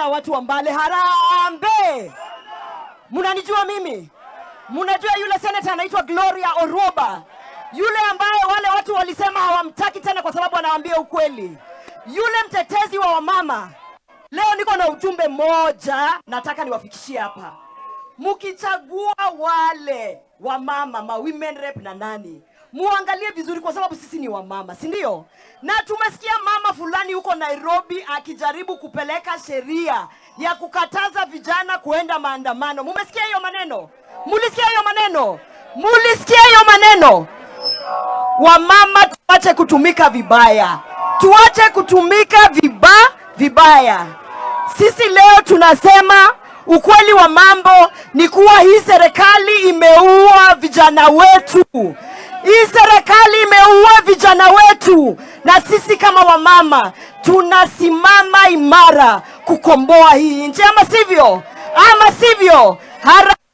Watu wa Mbale, harambee! Mnanijua mimi? Mnajua yule senator anaitwa Gloria Orwoba, yule ambaye wale watu walisema hawamtaki tena kwa sababu anawaambia ukweli, yule mtetezi wa wamama. Leo niko na ujumbe moja nataka niwafikishie hapa. Mkichagua wale wamama ma women rep na nani, muangalie vizuri, kwa sababu sisi ni wamama, si ndio? Na tumesikia mama fulani huko Nairobi akijaribu kupeleka sheria ya kukataza vijana kuenda maandamano. Mumesikia hiyo maneno? Mulisikia hiyo maneno? Mulisikia hiyo maneno? Wamama, tuache kutumika vibaya, tuache kutumika vibaya. Sisi leo tunasema ukweli wa mambo ni kuwa hii serikali imeua vijana wetu. Hii serikali imeua vijana wetu, na sisi kama wamama tunasimama imara kukomboa hii nchi, ama sivyo? Ama sivyo? Harambee!